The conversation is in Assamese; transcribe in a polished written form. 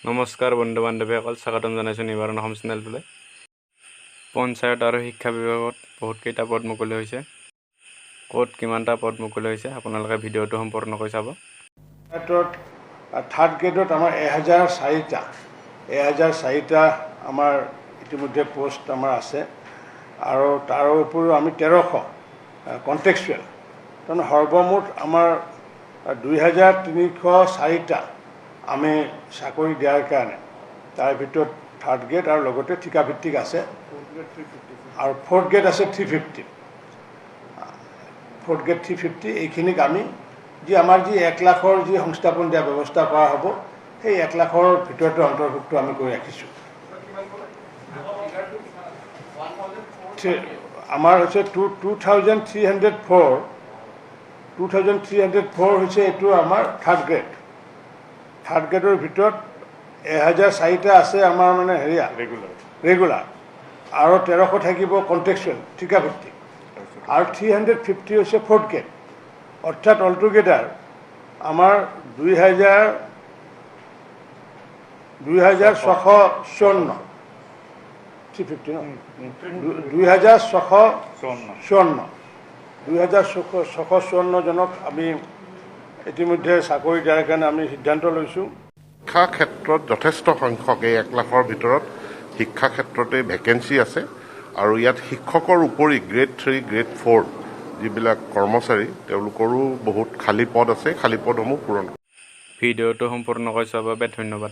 নমস্কাৰ বন্ধু বান্ধৱীসকল, স্বাগতম জনাইছোঁ নিবাৰণ অসম চেনেলটোলৈ। পঞ্চায়ত আৰু শিক্ষা বিভাগত বহুতকেইটা পদ মুকলি হৈছে। ক'ত কিমানটা পদ মুকলি হৈছে, আপোনালোকে ভিডিঅ'টো সম্পূৰ্ণকৈ চাব। ক্ষেত্ৰত থাৰ্ড গ্ৰেডত আমাৰ 1004টা, 1004টা আমাৰ ইতিমধ্যে পষ্ট আমাৰ আছে আৰু তাৰ উপৰিও আমি 1300 কণ্ট্ৰেকচুৱেল, তাৰমানে সৰ্বমুঠ আমাৰ 2304টা আমি চাকৰি দিয়াৰ কাৰণে, তাৰ ভিতৰত থাৰ্ড গ্ৰেড আৰু লগতে ঠিকাভিত্তিক আছে আৰু ফ'ৰ্থ গ্ৰেড আছে 350, ফ'ৰ্থ গ্ৰেড 350। এইখিনিক আমি যি আমাৰ যি 1 লাখৰ যি সংস্থাপন দিয়া ব্যৱস্থা কৰা হ'ব, সেই 1 লাখৰ ভিতৰতে অন্তৰ্ভুক্ত আমি কৰি ৰাখিছোঁ। আমাৰ হৈছে 2304, 2304 হৈছে এইটো আমাৰ থাৰ্ড গ্ৰেড। থাৰ্ড গ্ৰেডৰ ভিতৰত 1004টা আছে আমাৰ মানে হেৰিয়া ৰেগুলাৰ। ৰেগুলাৰ আৰু 1300 থাকিব কণ্ট্ৰেকচুৱেল, ঠিকাভিত্তিক আৰু 350 হৈছে ফ'ৰ্থ গ্ৰেড। অৰ্থাৎ অলটুগেডাৰ আমাৰ 2654, 350 ন, 2654 54। 2654জনক আমি ইতিমধ্যে চাকৰি দিয়াৰ কাৰণে আমি সিদ্ধান্ত লৈছোঁ। শিক্ষা ক্ষেত্ৰত যথেষ্ট সংখ্যক, এই 1 লাখৰ ভিতৰত শিক্ষা ক্ষেত্ৰতে ভেকেঞ্চি আছে আৰু ইয়াত শিক্ষকৰ উপৰি গ্ৰেড 3, গ্ৰেড 4 যিবিলাক কৰ্মচাৰী, তেওঁলোকৰো বহুত খালী পদ আছে। খালী পদসমূহ পূৰণ ভিডিঅ'টো সম্পূৰ্ণকৈ চোৱাৰ বাবে ধন্যবাদ।